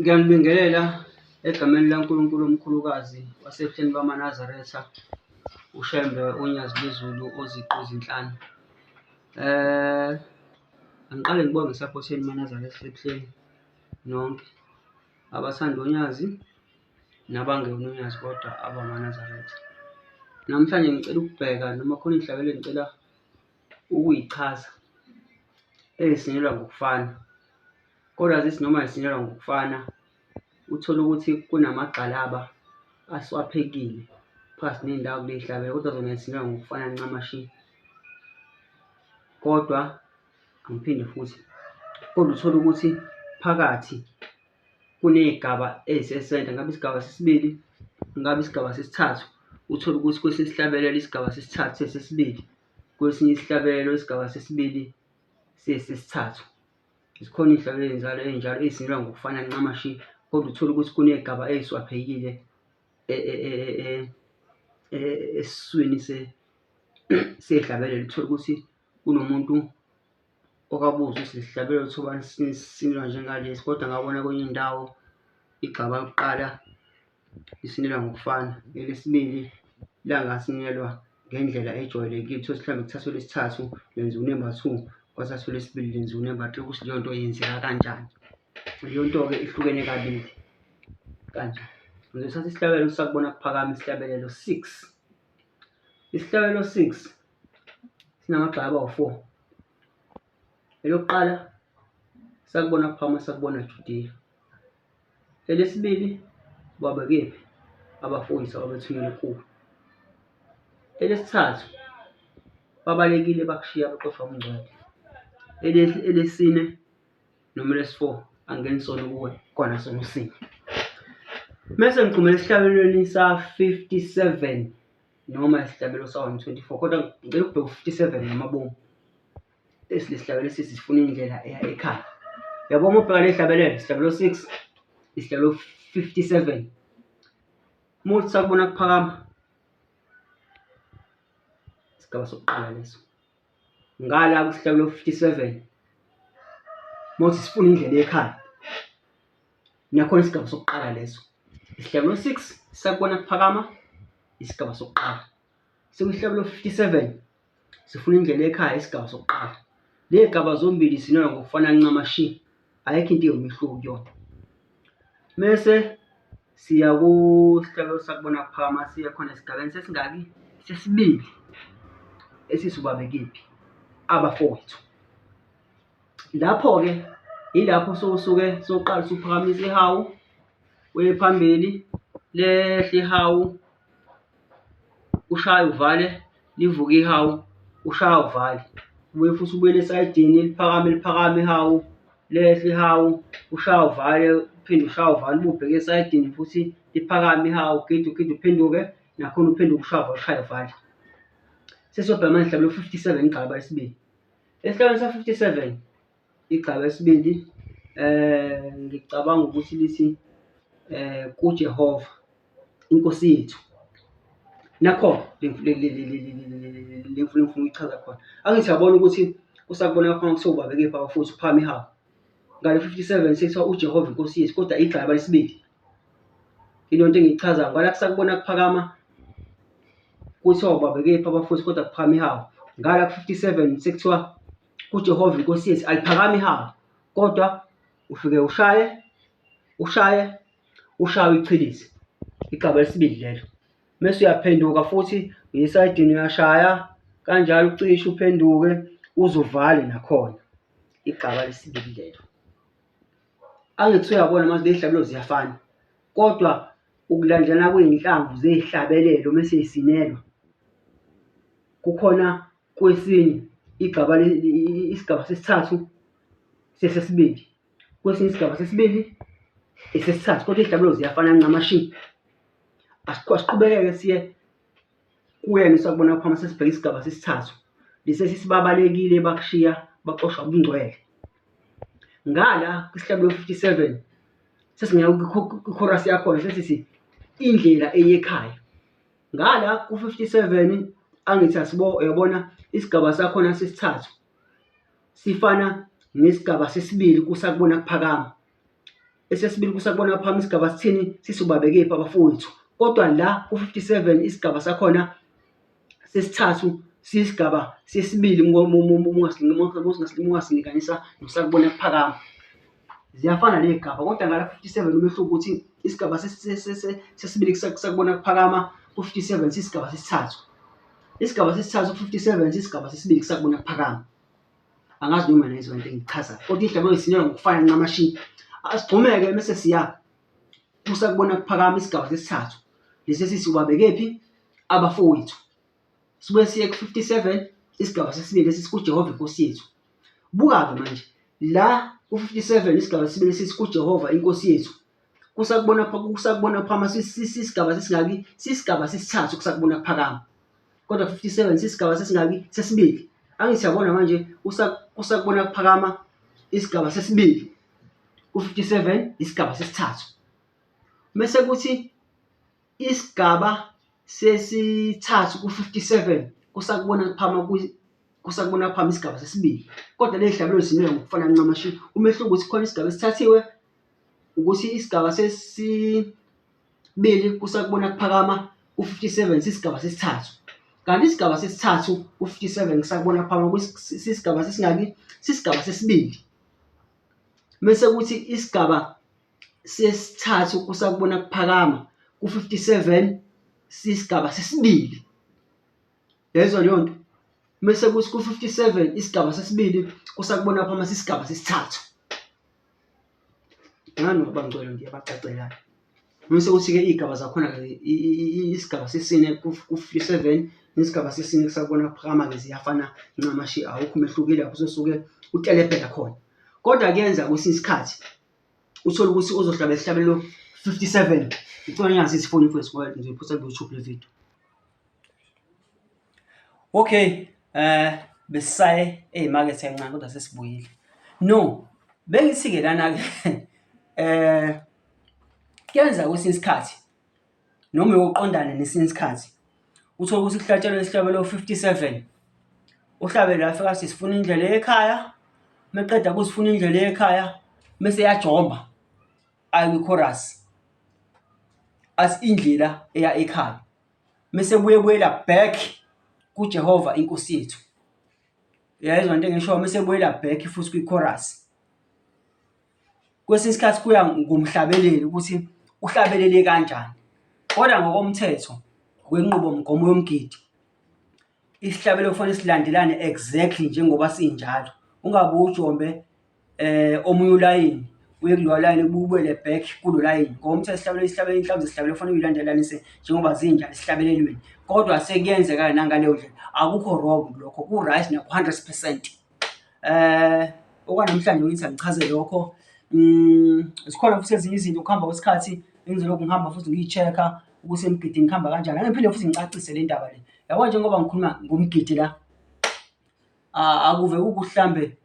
Ngiyanibingelela egameni likaNkulunkulu omkhulukazi waseBuhleni bamaNazaretha, uShembe uNyazi lwezulu oziqu zinhlanu. Angiqale ngibonge i-support yenu maNazaretha aseBuhleni nonke, abathanda uNyazi nabangeyona uNyazi kodwa abamaNazaretha. Namhlanje ngicela ukubheka noma khona iy'hlabelelo engicela ukuyichaza ey'sinelwa ngokufana, kodwa zithi noma y'sinelwa ngokufana uthole ukuthi kunamagxalaba aswaphekile phakathi ney'ndawo kuley'hlabelelo kodwa zona y'sinelwa ngokufana ncamashi. Kodwa angiphinde futhi, kodwa uthole ukuthi phakathi kuney'gaba ey'sesenta, ngabe isigaba sesibili, ngabe isigaba sesithathu, uthole ukuthi kwesinye isihlabelelo isigaba sesithathu sesesibili, kwesinye isihlabelelo isigaba sesibili sesesithathu. Zikhona iy'hlabelelo ey'njalo ey'njalo ey'sinelwa ngokufana ncamashi, kodwa uthole ukuthi kuney'gaba ey'swaphekile esiswini sey'hlabelelo. Uthole ukuthi kunomuntu okabuza ukuthi lesi sihlabelelo kuthiwa sinelwa njengalesi, kodwa ngabona kwenye indawo igxaba lokuqala lisinelwa ngokufana, elesibili langasinelwa ngendlela ejwayelekile. Uthole ukuthi mhlawumbe kuthathwa elesithathu lenziwa unamba two, kwathathwa elesibili lenziwa unamba three, ukuthi leyo nto yenzeka kanjani. Leyo nto-ke ihlukene kabili kanje. Ngizothatha isihlabelelo sakubona kuphakama isihlabelelo six. Isihlabelelo six sinamagxaba awu-four. Elokuqala sakubona kuphakama sakubona Judiya. Elesibili babekephi abafowethu ababethunyelwe kuwe. Elesithathu babalekile bakushiya baxoshwa ubungcwele. Elesine noma elesi-four angeni sono kuwe kona sono sinye. Mese ngigxumela esihlabelweni sa-57 noma isihlabelo sa-124 kodwa ngicela ukubheka u-57 ngamabomu. Lesi sihlabelelo esithi sifuna indlela eya ekhaya. Uyabo uma ubheka le hlabelelo, isihlabelelo 6, isihlabelelo 57. Uma uthi sakubona kuphakama, isigaba sokuqala leso. Ngala kwisihlabelelo 57, uma uthi sifuna indlela ekhaya, nakhona isigaba sokuqala leso. Isihlabelelo 6 sakubona kuphakama, isigaba sokuqala. Sekuyihlabelelo 57, Sifuna indlela ekhaya isigaba sokuqala. Ley'gaba zombili zinona ngokufana ncamashi, ayikho into ewumehluko kuyona. Mese siya kusihlalo sakubona kuphakama siye khona esigabeni sesingaki? Sesibili esithi ubabekephi abafowethu. Lapho-ke yilapho sowusuke sowuqala usuphakamisa ihawu uye phambili, lehle ihawu ushaye uvale, livuke ihawu, ushaye uvale. Ubuye futhi ubuyele esayidini liphakame liphakame ihawu, lehle ihawu, ushaye uvale, uphinde ushaye uvale, ubuye ubheke esayidini futhi liphakame ihawu, ugide ugide uphenduke, nakhona uphenduke ushaye uvale, ushaye uvale. Sesiyobheka manje mhlawumbe u-57 igxaba lesibili. Esihlokweni sa-57 igxaba lesibili ngicabanga ukuthi lithi kuJehova iNkosi yethu. Nakho le ngifuna ukuyichaza khona. Angithi uyabona ukuthi usakubona khona kuthiwa ubabekephi abafowethu uphakame ihawu. Ngale 57 sekuthiwa uJehova iNkosi yethu kodwa igxaba lesibili. Ilo nto engiyichazayo ngala kusakubona kuphakama kuthiwa ubabekephi abafowethu kodwa kuphakama ihawu. Ngala ku-57 sekuthiwa kuJehova iNkosi yethu aliphakami ihawu kodwa ufike ushaye ushaye ushaye uyichilize. Igxaba lesibili lelo. Mese uyaphenduka futhi uye esayidini uyashaya kanjalo ucishe uphenduke uze uvale nakhona. Igxaba lesibili lelo. Angithi uyabona manje ley'hlabelo ziyafana kodwa ukulandelana kwey'nhlamvu zey'hlabelelo mese y'sinelwa kukhona kwesinye igxaba isigaba sesithathu sesesibili, kwesinye isigaba sesibili esesithathu kodwa iy'hlabelo ziyafana ncamashi. Asiqhubeke-ke siye kuyena usakubona kuphakama sesibheke isigaba sesithathu lesi esibabalekile bakushiya baxoshwa ubungcwele. Ngala kwisihlabelelo 57 sesingena kwikhorasi yakhona sesithi indlela eya ekhaya. Ngala ku-57 angithi asibo uyabona isigaba sakhona sesithathu sifana nesigaba sesibili kusakubona kuphakama. Esesibili kusakubona kuphakama isigaba sithini sithi ubabekephi abafowethu. Kodwa la ku-57 isigaba sakhona sesithathu siyisigaba sesibili ungasilinganisa nosakubona kuphakama. Ziyafana ney'gaba kodwa ngala 57 umehluko ukuthi isigaba sesibili kusakubona kuphakama ku-57 siyisigaba sesithathu. Isigaba sesithathu ku-57 siyisigaba sesibili kusakubona kuphakama. Angazi noma niyayizwa lento engiyichazayo kodwa iy'hlabelo zisinela ngokufana ncamashi. Asigxumeke mese siya kusakubona kuphakama isigaba sesithathu lesi esithi ubabekephi abafowethu. Sibuye siye ku-57 isigaba sesibili esithi kuJehova inkosi yethu. Buka-ke manje la ku-57 isigaba sesibili esithi kuJehova inkosi yethu kusakubona kusakubona kuphakama sisigaba sesingaki sisigaba sesithathu kusakubona kuphakama kodwa 57 sisigaba sesingaki sesibili angithi yabona manje kusakubona kuphakama isigaba sesibili ku-57 isigaba sesithathu mese kuthi isigaba sesithathu ku-57 kusakubona kuphakama kusakubona kuphakama isigaba sesibili kodwa lezi hlabelo zimele ngokufana ncamashi umehluko ukuthi khona isigaba esithathiwe ukuthi isigaba sesibili kusakubona kuphakama ku-57 sisigaba sesithathu kanti isigaba sesithathu ku-57 kusakubona kuphakama sisigaba sesingaki sisigaba sesibili mese kuthi isigaba sesithathu kusakubona kuphakama ku-57 sisigaba sesibili yezwa leyo nto mese kuthi ku-57 isigaba sesibili kusakubona kuphakama sisigaba sesithathu ngani ngoba ngicela ngiyabacacelana mese kuthi-ke iy'gaba zakhona-ke isigaba sesine ku-57 nesigaba sesine kusakubona kuphakama-ke ziyafana ncamashi awukho umehluko ilapho uzosuke utelebhela khona kodwa kuyenza kwesinye isikhathi uthole ukuthi uzohlaba isihlabelo 57 ngicela ningazisi ifoni mfowethu ngoba ngizoyiphutha ku-YouTube le video. Okay, besisaye ey'makethe kancane kodwa sesibuyile. No, bengithi-ke lana-ke kuyenzeka kwesinye isikhathi noma uyoqondana nesinye isikhathi uthole ukuthi kuhlatshelwe isihlabelo 57 uhlabele wafika athi sifuna indlela ekhaya meqeda kusifuna indlela ekhaya mese yajomba aye kwi-chorus athi indlela eya ekhaya mese buye buyela back kuJehova inkosi yethu uyayizwa into engishoyo mese buyela back futhi kwi-chorus Kwesinye isikhathi kuya ngomhlabeleli ukuthi uhlabelele kanjani, kodwa ngokomthetho ngokwenqubomgomo yomgidi, isihlabelelo kufanele silandelane exactly njengoba sinjalo. Ungabe ujombe omunye ulayini uye kuloya layini ubuye ubuyele back kulo layini. Ngokomthetho isihlabelelo isihlabelelo inhlamvu zesihlabelelo kufanele uy'landelanise njengoba zinjalo esihlabelelweni, kodwa sekuyenzeka nangaleyo ndlela akukho wrong lokho ku-right naku-hundred percent. Okwanamhlanje ngithi angichaze lokho. Zikhona futhi ezinye izinto ukuhamba kwesikhathi engizolokhu ngihamba futhi ngiyi-check-a ukuthi emgidini kuhamba kanjani. Ake ngiphinde futhi ngicacise le ndaba le. Yabo njengoba ngikhuluma ngomgidi la, akuve kukuthi hlambe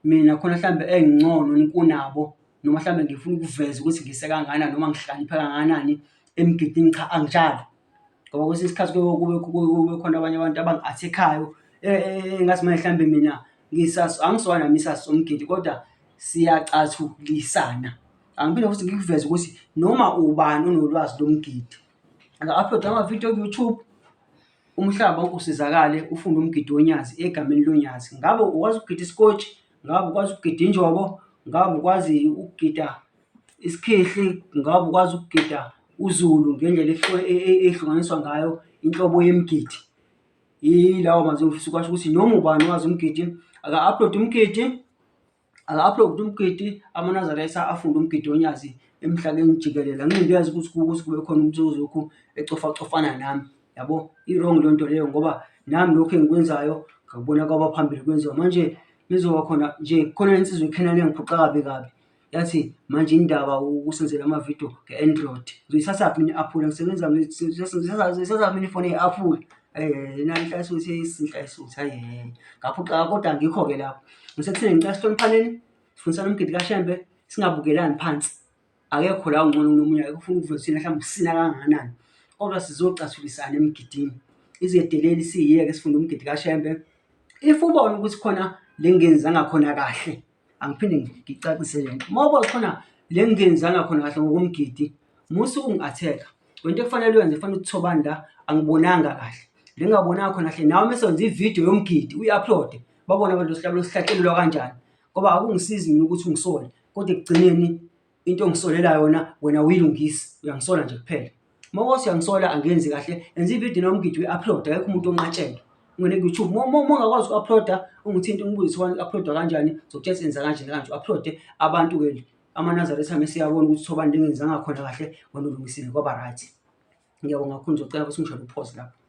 mina khona hlambe engingcono kunabo noma hlambe ngifuna ukuveza ukuthi ngise kangakanani noma ngihlakaniphe kangakanani emgidini, cha anginjalo. Ngoba kwesinye isikhathi kuye kube kube khona abanye abantu abangi-attack-ayo engathi manje hlambe mina angisona nami isazi somgidi kodwa siyacathulisana. Angiphinde futhi ngikuveze ukuthi noma ubani onolwazi lomgidi anga-upload-a amavidiyo ku-YouTube, umhlaba wonke usizakale ufunde umgidi wonyazi egameni lonyazi. Ngabe ukwazi ukugida isikotshi, ngabe ukwazi ukugida injobo, ngabe ukwazi ukugida isikhihli, ngabe ukwazi ukugida uZulu ngendlela ehlukaniswa ngayo inhlobo yemigidi. Yilawo mazwi engifisa ukuwasho ukuthi noma ubani owazi umgidi aka-upload-e umgidi, aka-upload-e umgidi, amaNazaretha afunde umgidi wonyazi emhlabeni jikelele. Angeke ngiyazi ukuthi ukuthi kube khona umuntu ozolokhu ecofacofana nami, yabo? I-wrong leyo nto leyo ngoba nami lokhu engikwenzayo ngakubona kwabaphambili kwenziwa. Manje nizoba khona nje khona insizwa eKhenani eyangiphoxa kabi kabi. Yathi manje indaba ukusenzela amavidiyo nge-Android. Ngizoyithathaphi mina i-aphula ngisebenza ngizoyithathaphi mina ifoni eyi-aphula? Inhlayisuthi inhlayisuthi hhayi ngaphoxeka kodwa angikho-ke lapho. Ngisekutheni ngicela sihloniphaneni, sifundisane umgidi kaShembe, singabukelani phansi. Akekho la ongcono kunomunye, akekho ofuna ukuveza ukuthi yena mhlawumbe usina kangakanani, kodwa sizocathulisana emgidini. Izedeleli siyiyeke sifunde umgidi kaShembe. If ubona ukuthi khona le engingenzanga khona kahle, angiphinde ngicacise le nto. Uma ubona khona Le ngingenzanga khona kahle ngokomgidi, musa ukungi-attack-a. Into ekufanele uyenze kufanele uthi Thobani la angibonanga kahle. Le ngingabonanga khona kahle nawe mese wenza ividiyo yomgidi uyi-upload-e babone abantu losihlatshelelwa kanjani. Ngoba akungisizi mina ukuthi ungisole kodwa ekugcineni into ongisolela yona wena awuyilungisi, uyangisola nje kuphela. Uma kuwukuthi uyangisola angenzi kahle, enza ividiyo nomgidi uyi-upload-e akekho umuntu onqatshelwe. Ungene ku-YouTube, uma ungakwazi uku-upload-a ungithinte ungibuze ukuthi i-upload-wa kanjani, ngizokutshela ukuthi enza kanje nakanje u-upload-e. Abantu-ke amaNazaretha mese eyabona ukuthi Thobani le engenzanga khona kahle wena ulungisile kwaba right. Ngiyabonga kakhulu ngizocela ukuthi ungishayele u-pause lapho.